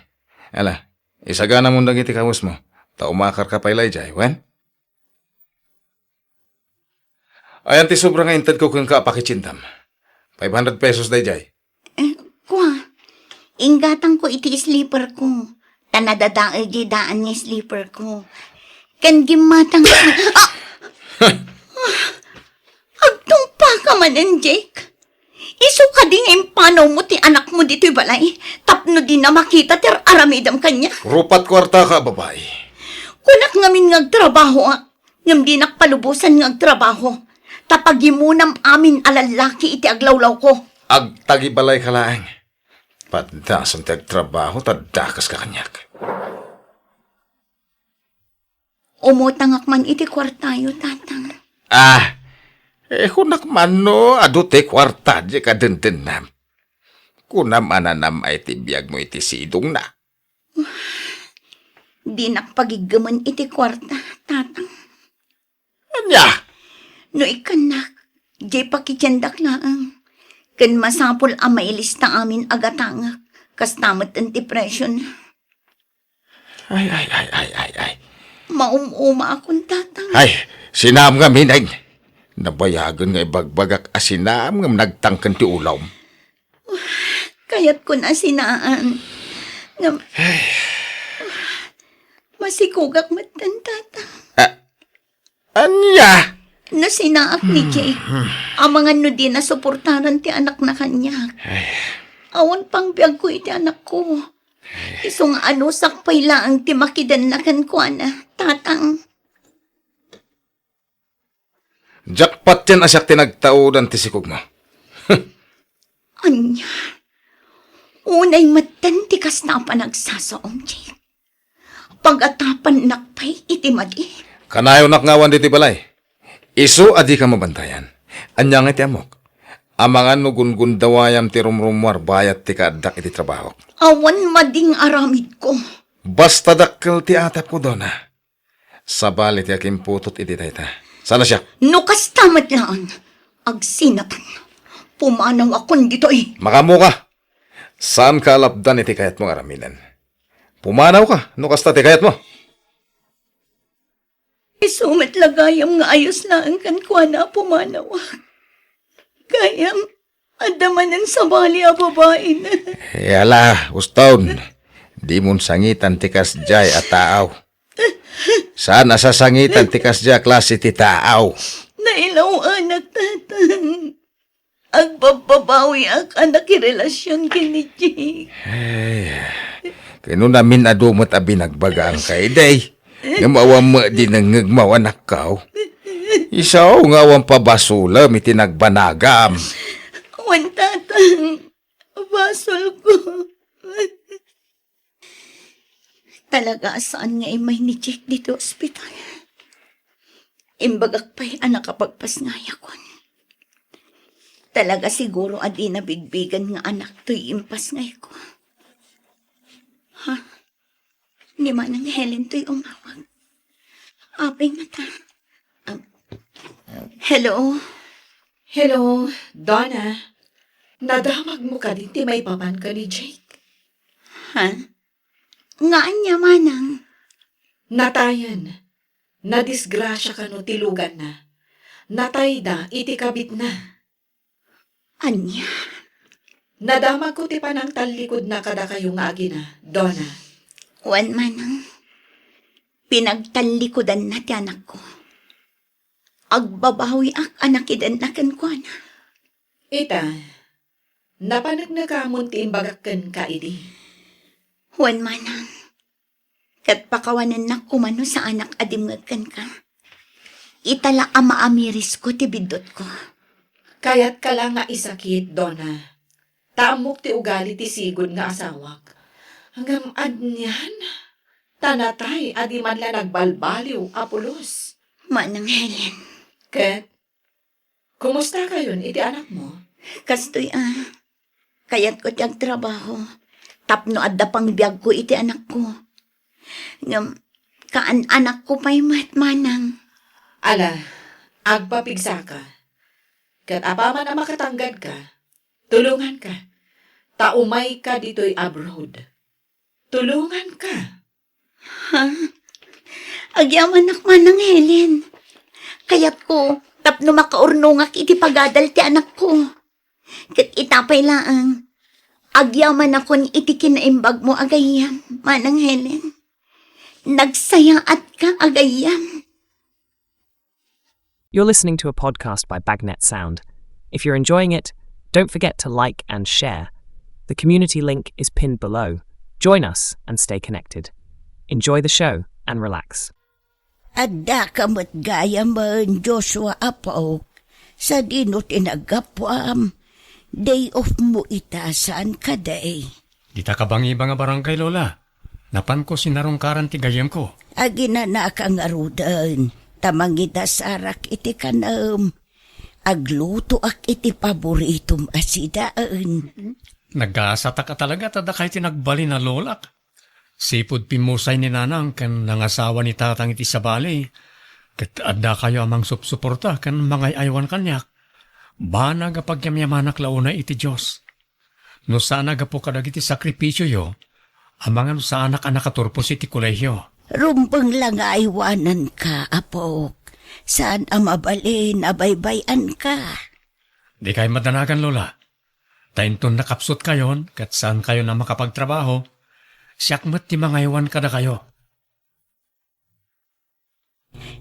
Ala, isaganamon dagiti kawesmo, ta umakarka pay la idiay, wen? Ayan ti sobra nga intedko kenka a pakitiendam? Five hundred pesos daydiay. Eh, kua, inggatangko iti sleeper ko. Ta nadadael diay daan nga sleeper ko. Ken gimmatang, ah! Agtungpaka manen, Jake. Isu kadi nga impanawmo ti anakmo ditoy balay tapno dina makita ti ar-aramidem kaniak? Rupat kuartaka a babai. Kunak ngamin nga agtrabahoak, ngem dinak palubosan nga agtrabaho. Ta pagimonam amin a lallaki iti aglawlawko. Agtagibalayka laeng. Paddason ti agtrabaho ta dakaska kaniak. Umutangak man iti kuartayo, Tatang. Ah, eh, kunak man no adu ti kuarta diay kadendennam. Kunam a nanam-ay ti biagmo iti sidongna. Dinak pagiggemen iti kuarta, Tatang. Ania? No ikkannak, diay pakitiendak laeng. Ken masapul a mailista amin a gatangek, kasta met ti presiona. Ay, ay, ay, ay, ay, ay. Maum-umaakon, Tatang. Ay, sinaam ngamin, ay. Nabayagen nga ibagbagak a sinaam ngem nagtangken ti ulawm. Kayatkon a sinaam. Ngem, masikugak metten, Tatang. Ah, ania? No sinaak ni Jake, amangan no dina suportaran ti anakna kaniak. Ay. Awan pangbiagko iti anakko. Isu nga anusak pay laeng ti makidenna kenkuana, Tatang. Jackpot yan a siak ti nagtaudan ti sikugmo. Ania? Unay metten ti kasta a panagsasaom, Jake. Pagatapannak pay iti madi. Kanayonak nga awan ditoy balay. Isu a dika mabantayan. Ania nga iti ammok? Amangan no gungundawayam ti rumrumuar bayat ti kaaddak iti trabahok. Awan mading aramidko. Basta dakkel ti atapko, Donna. Sabali ti akimputot iti dayta. Saan a siak? No kasta met laeng, agsinapen. Pumanawakon ditoy. Makaammoka. Saanka a lapdan iti kayatmo nga aramiden. Pumanawka no kasta ti kayatmo. Isu met la gayam nga ayos laeng kenkuana a pumanawak. Gayam, adda manen sabali a babaina. Yala, uston. Dimon sangitan ti kasdiay a taaw. Saan a sasangitan ti kasdiay a klase ti taaw. Nailaw-anak, Tatang. Agbabbabawiak a nakirelasion ken ni Jake. Ay, ken no namin adu met a binagbagaanka idi. Ngem awan met dinengngegmo a nakkaw. Isu nga awan pabasolem iti nagbanagam. Wen, Tatang, basolko. Talaga a saan nga immay ni Jake ditoy ospital. Imbagak pay a nakapagpasngayakon. Talaga siguro a dina bigbigen nga anak toy impasngayko. Ha? Ni Manang Helen toy umawag. Apay ngata. Ah, hello? Hello, Donna. Nadamagmo kadi ti maipapan ken ni Jake? Ha? Nga ania, Manang? Natayen. Nadisgrasia kano ti luganna. Natayda iti kabitna. Ania? Nadamagko ti panangtallikudna kadakayo nga agina, Donna. Wen, Manang. Pinagtallikudanna ti anakko. Agbabawiak a nakidenna kenkuana. Ita, napaneknekamon ti imbagak kenka idi. Wen, Manang. Ket pakawanennak koma no saanak a dimngeg kenka. Ita la a maamirisko ti biddutko. Kayatka la nga isakit, Donna. Ta ammok ti ugali ti sigud nga asawak. Ngem anian? Ta natay a di man la nagbalbaliw a pulos. Manang Helen. Ket, kumustakayon iti anakmo? Kastoy a, kayatko ti agtrabaho tapno adda pangbiagko iti anakko. Ngem, kaan-anakko pay met, Manang. Ala, agpapigsaka. Ket apaman a makatanggadka, tulonganka. Ta umayka ditoy abroad. Tulonganka. Ha? Agyamanak, Manang Helen. Kayatko, tapno makaurnongak iti pagadal ti anakko. Ket ita pay laeng, agyamanakon iti kinaimbagmo a gayyem, Manang Helen. Nagsayaatka a gayyem. You're listening to a podcast by Bagnet Sound. If you're enjoying it, don't forget to like and share. The community link is pinned below. Join us and stay connected. Enjoy the show and relax. Addaka met gayamen, Joshua, apok. Sadino ti naggapuam? Day off mo ita, saan kadi? Dita kabangibang a barangay, Lola. Napanko sinarungkaran ti gayyemko. Aginanaka ngaruden, ta mangidasarak iti kanem. Aglutoak iti paboritom a sidaen. Nagasatak a talaga ta dakay ti nagbalin a lolak. Sipud pimmusay ni Nanang ken nangasawa ni Tatang iti sabali, ket addakayo a mangsupsuporta ken mangay-aywan kaniak. Banag a pagyamyamanak la unay iti Dios. No saan a gapu kadagiti sakripisioyo, amangan no saanak a nakaturpos iti kolehio. Rumbeng la nga aywananka, apok. Saan a mabalin a baybay-anka. Dikay madanagan, Lola. Ta inton nakapsutkayon ket saankayon a makapagtrabaho, siak met ti mangaywan kadakayo.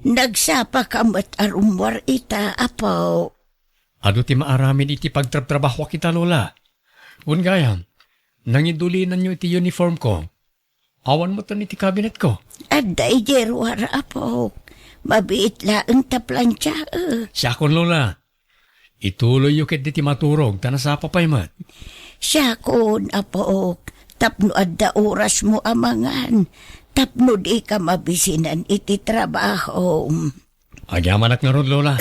Nagsapaka met a rummuar ita, apo. Adu ti maaramid iti pagtrabtrabahoak ita, Lola. Wen gayam, nangidulinanyo iti uniformko. Awan metten iti kabinetko. Adda idiay ruar, apok. Mabiit laeng ta plantiaek. Siakon, Lola. Ituloyyo ketdi ti maturog ta nasapa pay met. Siakon, apok, tapno adda orasmo a mangan, tapno dika mabisinan iti trabahom. Agyamanak ngarud, Lola.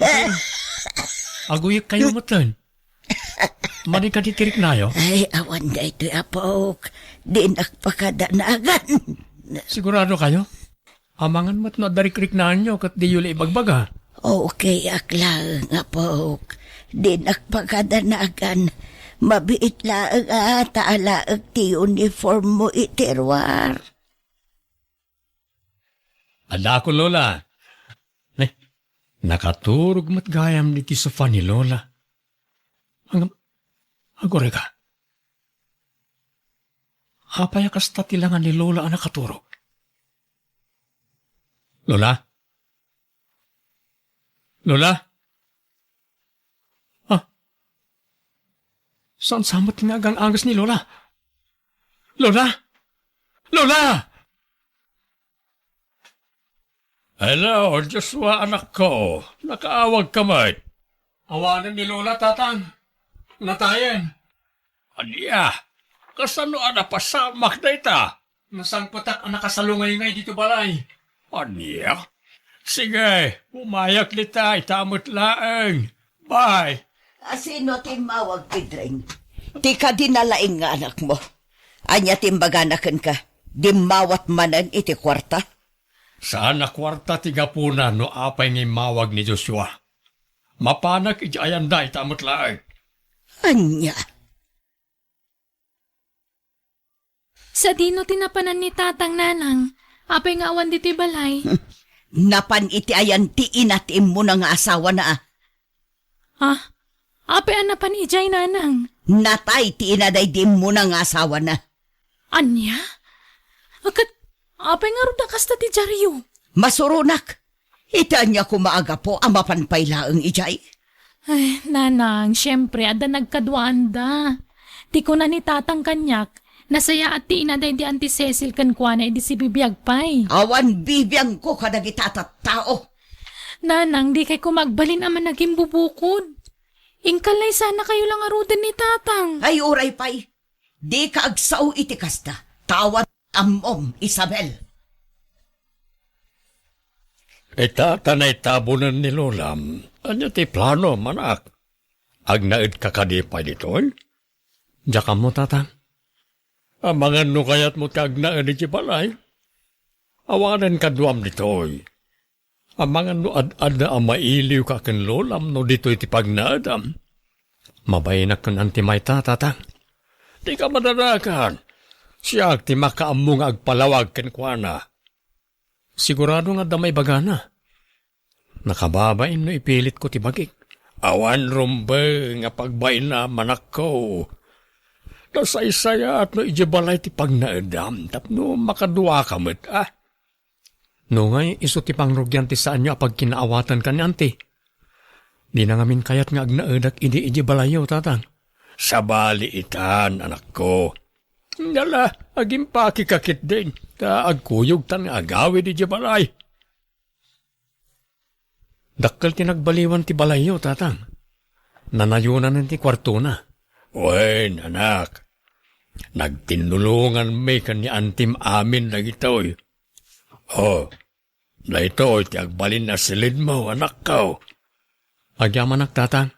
Ay. Aguyek kayo metten. Madi kadi ti riknayo? Ay, awan daytoy, apok. Dinak pakadanagan. Sigurado kayo? Amangan met no adda rikriknaanyo ket diyo la ibagbaga. Okay ak laeng, apok. Dinak pakadanagan. Mabiit laeng a ta alaek ti uniform mo iti ruar. Adakon, Lola. Ne, nakaturog met gayam diti sofa ni Lola. Ang, agurayka. Apay a kasta ti langa ni Lola a nakaturog? Lola? Lola? Ah. Saan sa met nga agan-agas ni Lola? Lola? Lola! Hello, Joshua, anak ko. Nakaawag ka met? Awanen ni Lola, Tatang. Natayen. Ania? Kasano a napasamak dayta? Nasangpetak a nakasalungay ngay dito balay. Ania? Sige, bumayak dita, ita met laeng. Bye. A, sino ti immawag, Pedring? Ti kadi na laeng nga anakmo. Ania ti imbagana kenka? Dimmawat manen iti kuarta? Saan a kuarta ti gapuna no apay nga immawag ni Joshua. Mapanak iti ayanda ita met laeng. Ania? Sadino ti napanan ni Tatang, Nanang? Apay nga awan ditoy balay? Napan iti ayan ti ina ti immuna nga asawana, a. Ah, apay a napan idiay, Nanang? Natay ti ina daydi immuna nga asawana. Ania? Ket apay ngarud a kasta ti diaryo? Masuronak. Iti ania koma a gapu a mapan pay laeng idiay? Ay, Nanang, siempre, adda nagkaduaanda. Ti kuna ni Tatang kaniak, nasayaat ti ina daydi Auntie Cecil kenkuana idi sibibiag pay. Awan bibiangko kadagita a tattao. Nanang, dikay koma agbalin a managimbubukod. Inkallay sana kayo la ngaruden ni Tatang. Ay, uray pay. Dika agsao iti kasta. Ta awan ammom, Isabel. Ita ta naitabonen ni Lolam. Ania ti planom, anak? Agnaedka kadi pay ditoy? Diak ammo, Tata. Amangan no kayatmo ti agnaed iti balay? Awanen kaduam ditoy. Amangan no ad-adda a mailiwka ken Lolam no ditoy ti pagnaedam. Mabainak ken Auntie Mayta, Tata. Dika madanagan. Siak ti makaammo nga agpalawag kenkuana. Sigurado nga adda maibagana. Nakababain no ipilitko ti bagik. Awan rumbeng a pagbainam, anakko. Nasaysayaat no idiay balay ti pagnaedam tapno makaduaka met, a? No ngay, isu ti pangrugian ti saanyo a pagkinaawatan ken ni Auntie. Dina ngamin kayat nga agnaedak idi idiay balayyo, Tatang. Sabali itan, anakko. Ngala, agimpakeka ketdin, ta agkuyogtan nga agawid idiay balay. Dakkel ti nagbaliwan ti balayyo, Tatang. Nanayonan ti kuartona. Wen, anak. Nagtinnulonganmi ken ni Auntie-m amin dagitoy. O, daytoy ti agbalin a silidmo, anakko. Agyamanak, Tatang.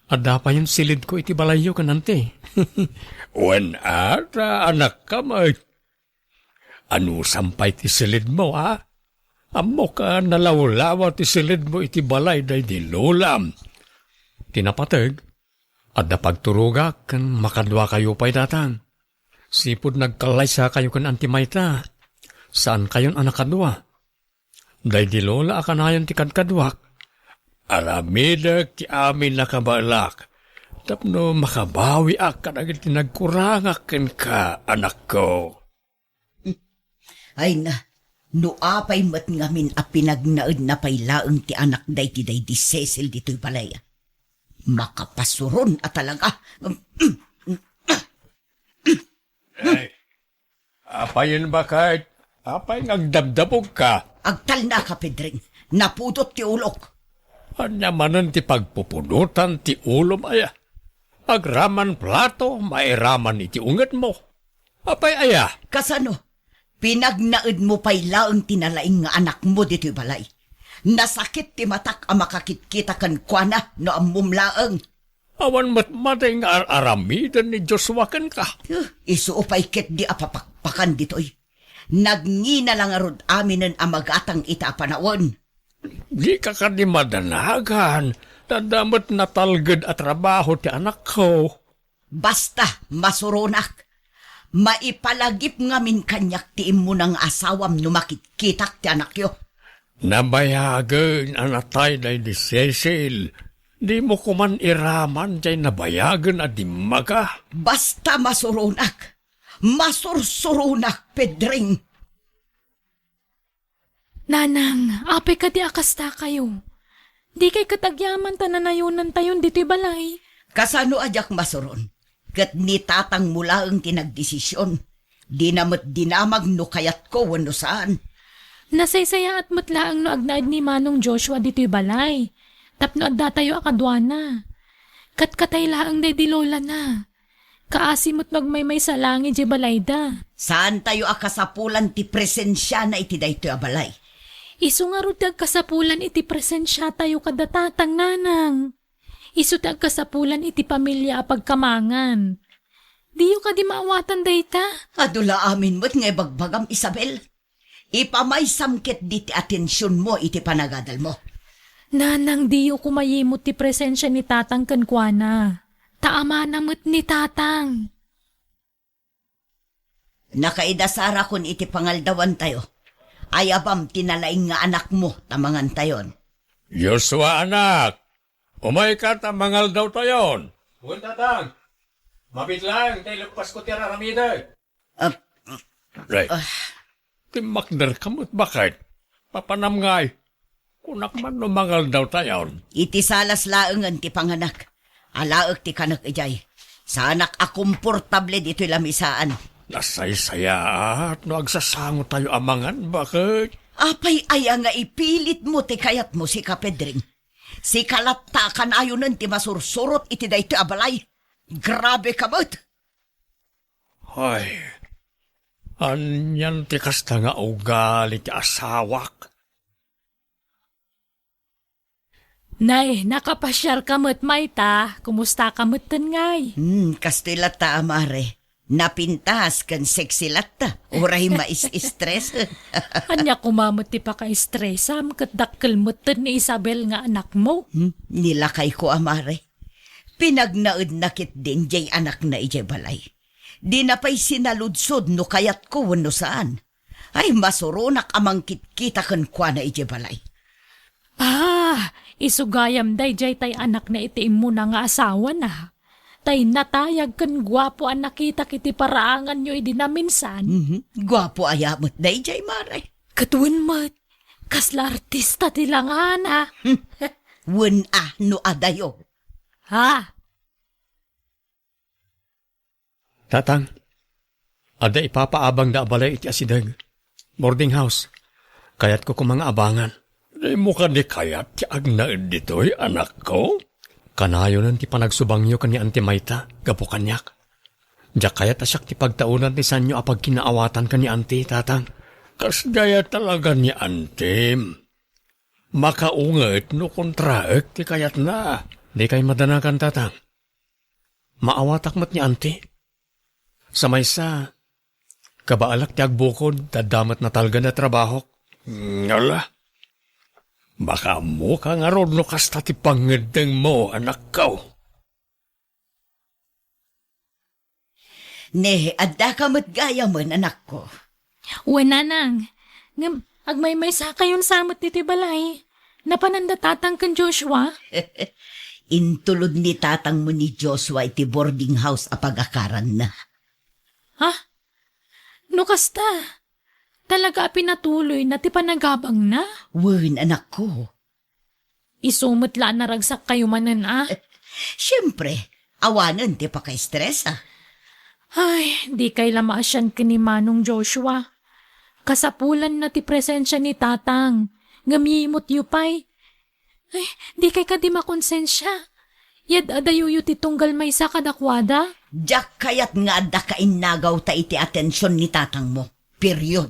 Adda payen silidko iti balayyo ken Auntie. Wen a, ta anakka met. Anusam pay ti silidmo, a? Ammok a nalawlawa ti silidmo iti balay daydi lolam. Ti napateg, adda pagturogak ken makaduakayo pay, Tatang. Sipud nagkallaysakayo ken Auntie mayta, saankayon a nakadua. Daydi lola a kanayon ti kadkaduak. Aramidek ti amin a kabaelak tapno makabawiak kadagiti nagkurangak kenka, anakko. Ay na, no apay met ngamin a pinagnaedna pay laeng ti anakda iti daydi Cecil ditoy balay. Makapasuron a talaga. Ay, apayen baket? Apay nga agdabdabogka? Agtalnaka, Pedring. Napudot ti ulok. Ania manen ti pagpupudotan ti ulom aya? Agraman plato, mairaman iti ungetmo. Apay aya? Kasano? Pinagnaedmo pay laeng ti nalaing nga anakmo ditoy balay. Nasakit ti matak a makakitkita kenkuana no ammom laeng. Awan met madi nga ar-aramiden ni Joshua kenka. Huh, isu pay ketdi a papakpakan ditoy. Nagngina la ngarud aminen a magatang ita a panawen. Dika kadi madanagan, ta adda met natalged a trabaho ti anakko. Basta, masuronak. Maipalagip ngamin kaniak ti immuna nga asawam no makitkitak ti anakyo. Nabayagen a natay daydi Cecil. Dimo koman iraman diay nabayagen a dimmaga. Basta, masuronak. Masursuronak, Pedring. Nanang, apay kadi a kastakayo? Dikay ket agyaman ta nanayonantayon ditoy balay? Kasano a diak masuron? Ket ni tatangmo laeng ti nagdesision. Dina met dinamag no kayatko wenno saan. Nasaysayaat met laeng no agnaed ni Manong Joshua ditoy balay, tapno addatayo a kaduana. Katkatay laeng daydi lolana. Kaasi met no agmaymaysa laeng idiay balayda. Saantayo a kasapulan ti presensiana iti daytoy a balay. Isu ngarud ti agkasapulan iti presensiatayo kada tatang, nanang. Isu ti agkasapulan iti pamilia a pagkamangan. Diyo kadi maawatan dayta? Adu la amin met nga ibagbagam, Isabel. Ipamaysam ketdi ti atensionmo iti panagadalmo. Nanang, diyo koma yimut ti presensia ni tatang kenkuana. Ta amana met ni tatang. Nakaidasarakon iti pangaldawantayo. Ayabam ti nalaing nga anakmo ta mangantayon. Joshua, anak, umayka ta mangaldawtayon. Wen, tatang. Mabiit laeng ta ileppasko ti ar-aramidek. Ah, Ay, ah. Timmakderka met, baket? Papanam ngay. Kunak man no mangaldawtayon. Iti salas laengen ti panganak. Alaek ti kanek idiay. Saanak a komportable ditoy lamisaan. Nasaysayaat no agsasangotayo a mangan, baket? Apay aya nga ipilitmo ti kayatmo, sika, Pedring? Sika latta a kanayonen ti masursurot iti daytoy a balay. Grabe ka met! Ay, anian ti kasta nga ugali ti asawak? Nay, nakapasiarka met mayta. Kumustaka metten ngay? Hmm, kastoy latta, Amare. Napintas ken sexy latta. Uray mais-stress. Ania koma met ti paka-stressam ket dakkel metten ni Isabel nga anakmo? Hmm, ni lakayko, Amare. Pinagnaedna ketdin diay anakna idiay balay. Dina pay sinaludsod no kayatko wenno saan. Ay, masuronak a mangkitkita kenkuana idiay balay. Ah, isu gayam daydiay tay anakna iti immuna nga asawana. Tay natayag ken guapo a nakitak iti paraanganyo idi naminsan. Mhm. Guapo aya met daydiay, mare. Ket wen met, kasla artista ti langana. Hmm. Wen a no adayo. Ha? Tatang, adda ipapaabangda a balay iti asideg. Boarding house. Kayatko koma nga abangan. Dimo kadi kayat ti agnaed ditoy, anakko? Kanayonen ti panagsubangyo ken ni Auntie Mayta gapu kaniak. Diak kayat a siak ti pagtaodan ti sanio a pagkinaawatan ken ni Auntie, Tatang. Kasdiay a talaga ni Auntie. Makaunget no kontraek ti kayatna. Dikay madanagan, Tatang. Maawatak met ni Auntie. Sa maysa, kabaelak ti agbukod, adda met natalged a trabahok. Ngala, makaammoka ngarud no kasta ti pangngeddengmo, anakko. Ne, addaka met gayamen, anakko. Wen, nanang. Ngem, agmaymaysakayon sa met iti balay. Napananda tatang ken Joshua? Intulod ni tatangmo ni Joshua iti boarding house a pagakaranna. Ha? No kasta, talaga a pinatuloyna ti panagabangna? Wen, anakko. Isu met la a naragsakkayo manen a. Siempre, awanen ti pakaestresa. Ay, dikay la maasian ken ni Manong Joshua. Kasapulanna ti presensia ni Tatang, ngem yimutyo pay. Ay, dikay kadi makonsensia. Yad-adayoyo ti tunggal maysa kadakuada? Diak kayat nga adda kainnagawta iti atension ni tatangmo. Period.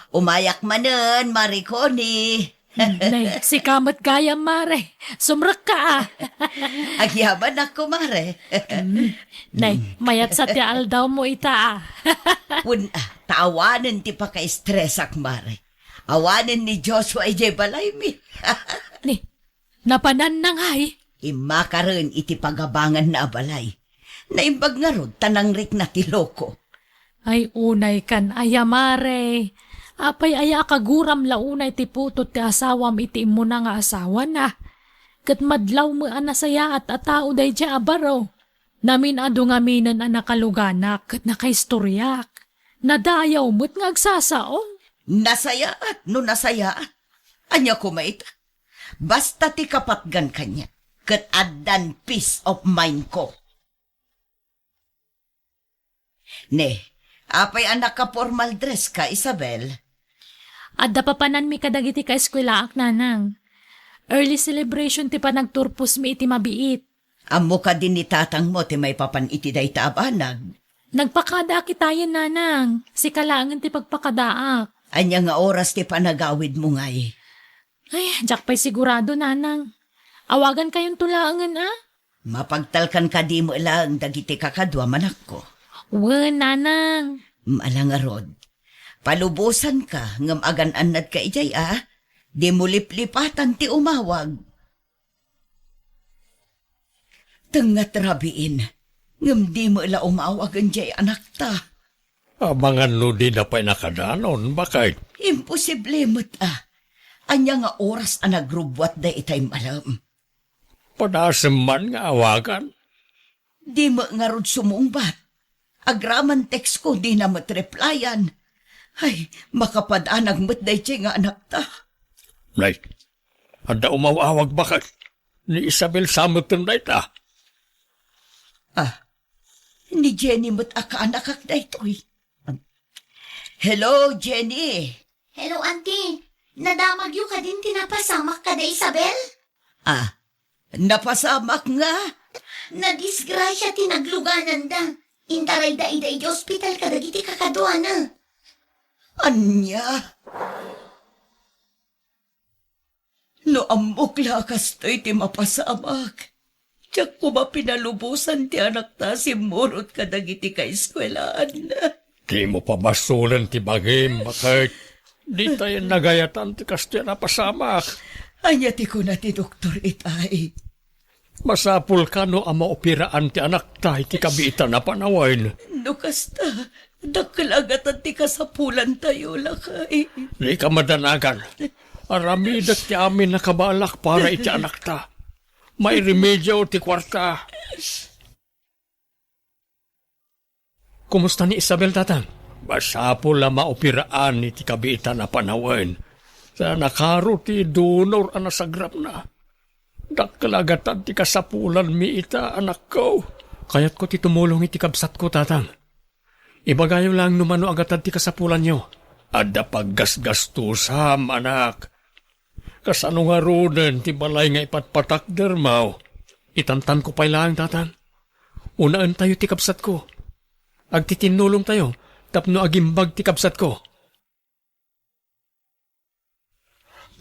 Umayak manen, Mare Connie. Nay, sika met gayam, Mare. Sumrekka, a. Agyamanak, Mare. Mm. Nay, mayat sa ti aldawmo ita, a. Wen, a, ta awanen ti pakaestresak, Mare. Awanen ni Joshua idiay balaymi. Ni, napananna ngay? Immakaen iti pagabanganna a balay. Naimbag ngarud ta nangrikna ti loko. Ay, unay kan aya, Mare. Apay aya a kaguram la unay ti putot ti asawam iti immuna nga asawana? Ket madlaw met a nasayaat a tao daydiay a baro. Namin-adu ngaminen a nakaluganak ket nakaistoriak. Nadayaw met nga agsasao. Nasayaat no nasayaat. Ania koma ita? Basta ti kapatgan kaniak, ket addan peace of mind ko. Ne, apay a naka-formal dress ka, Isabel? Adda papananmi kadagiti kaeskuelaak, nanang. Early celebration ti panagturposmi iti mabiit. Ammo kadi ni tatangmo ti maipapan iti dayta a banag? Nagpakadaak itayen, nanang. Sika laengen ti pagpakadaak. Ania nga oras ti panagawidmo ngay? Ay, diak pay sigurado, nanang. Awagankayonto laengen, a? Mapagtalkan kadi met laeng dagiti kakadua, manakko? Wen, nanang. Ala ngarud, palubosanka ngem agan-annadka idiay, a? Dimo liplipatan ti umawag. Tengngat rabiin, ngem di met la umawagen diay anakta. Amangan no dida pay nakadanon, baket? Imposible met, a. Ania nga oras a nagrubbuat daytay malem? Padasem man nga awagan. Di met ngarud sumungbat. Agraman text ko, dina met replyan. Ay, makapadanag met daydiay nga anakta. Nay, adda umaw-awag baket. Ni Isabel sa metten dayta. Ah, ni Jenny met a kaanakak daytoy. Hello, Jenny. Hello, Auntie. Nadamagyo kadin ti napasamak kada Isabel? Ah, napasamak nga? Nadisgrasia ti naglugananda. Intarayda ida iti ospital kadagiti kakaduana. Ania? No ammok la a kastoy ti mapasamak, diak koma pinalubosan ti anakta a simmurot kadagiti kaeskuelaanna. Dimo pabasolen ti bagim, baket. Ditayen nagayatan ti kastoy a napasamak. Ania ti kuna ti doktor itay? Masapul kano a maoperaen ti anakta iti kabiitan a panawen. No kasta, dakkel a gatad ti kasapulantayo, lakay. Dika madanagan. Aramidek ti amin a kabalak para iti anakta. Mairemedio ti kuarta. Kumusta ni Isabel, Tatang? Masapul a maoperaen iti kabiitan a panawen. Ta nakaro ti donor a nasagrapna. Dakkel a gatad ti kasapulanmi ita, anakko. Kayatko ti tumulong iti kabsatko, Tatang. Ibagayo laeng no mano a gatad ti kasapulanyo. Adda paggasgastusam, anak. Kasano ngaruden ti balay nga ipatpatakdermo? Itantanko pay laeng, Tatang. Unaentayo ti kabsatko. Agtitinnulongtayo tapno agimbag ti kabsatko.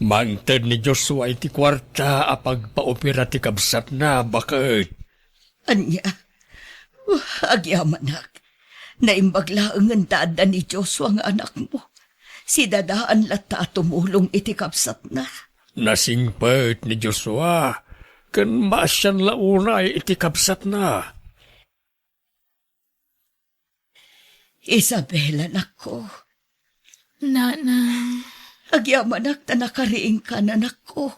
Mangted ni Joshua iti kuarta a pagpaopera ti kabsatna, baket. Ania? Agyamanak. Naimbag laengen ta adda ni Joshua nga anakmo. Sidadaan latta a tumulong iti kabsatna. Nasingpet ni Joshua, ken maasian la unay iti kabsatna. Isabel, anakko. Nanang. Agyamanak ta nakariingka, anakko.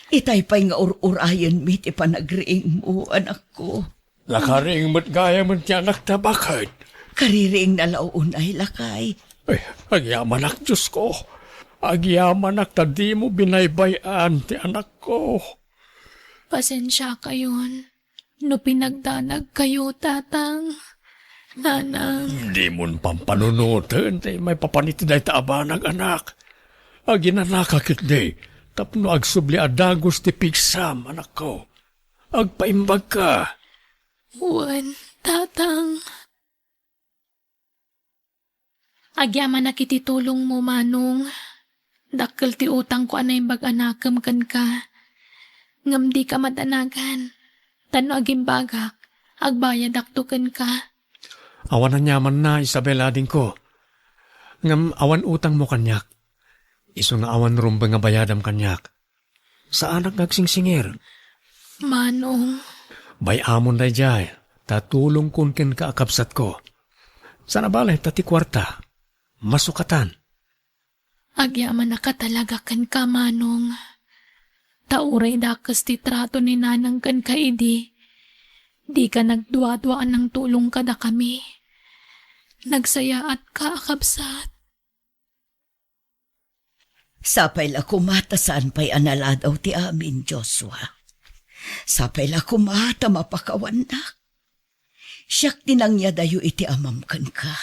Itay pay nga ur-urayenmi ti panagriingmo, anakko. Nakariing met gayamen ti anakta, baket. Kaririingna la unay, lakay. Ay, agyamanak, Diosko. Agyamanak ta dimo binaybay-an ti anakko. Pasensiakayon no pinagdanagkayo, Tatang, Nanang. Dimon pampanunoten ti maipapan iti dayta a banag, anak. Aginanaka ketdi tapno agsubli a dagus ti pigsam, anakko. Agpaimbagka. Wen, Tatang. Agyamanak iti tulongmo, Manong. Dakkel ti utangko a naimbag a nakem kenka. Ngem dika madanagan, ta no agimbagak, agbayadakto kenka. Awan aniamanna, Isabel, adingko. Ngem awan utangmo kaniak. Isu nga awan rumbeng a bayadam kaniak. Saanak nga agsingsingir. Manong. Bay-amon daydiay, ta tulongkon kenka a kabsatko. Saan a bale ta ti kuarta, masukatan. Agyamanaka talaga kenka, Manong. Ta uray dakes ti trato ni Nanang kenka idi, dika nagduadua a nangtulong kadakami. Nagsayaatka a kabsat. Sapay la koma ta saan pay a naladaw ti amin, Joshua. Sapay la koma ta mapakawannak. Siak ti nangyadayo iti amam kenka.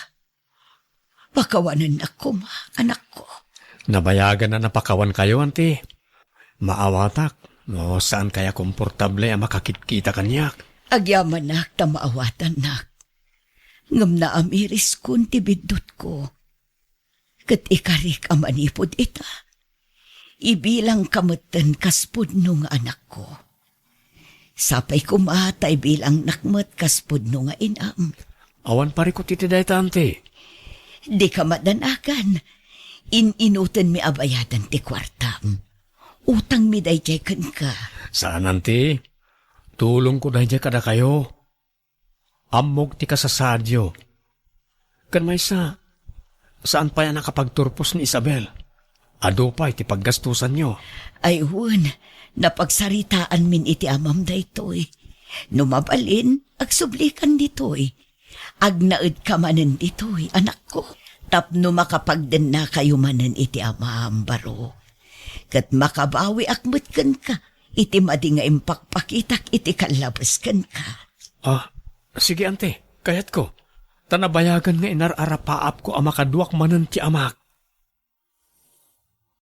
Pakawanennak koma, anakko. Nabayagan a napakawankayo, anti. Maawatak no saankayo a komportable a makakitkita kaniak. Agyamanak ta maawatannak. Ngem naamiriskon ti biddutko. Ket ikarik a manipud ita, ibilangka metten kas pudno nga anakko. Sapay koma ta ibilangnak met kas pudno nga inam. Awan parikut iti dayta, anti. Dika madanagan. In-inutenmi a bayadan ti kuartam. Utangmi daydiay kenka. Saan, anti. Tulongko daydiay kadakayo. Ammok ti kasasaadyo. Ken maysa, saan pay a nakapagturpos ni Isabel. Adu pay ti paggastusanyo. Ay wen, napagsaritaanmin iti amam daytoy. No mabalin, agsublikan ditoy. Agnaedka manen ditoy, anakko, tapno makapagdennakayo manen iti amam, baro. Ket makabawiak met kenka iti madi nga impakpakitak iti kallabes kenka. Ah, sige, anti, kayatko. Ta nabayagan nga inar-arapaapko a makaduak manen ti amak.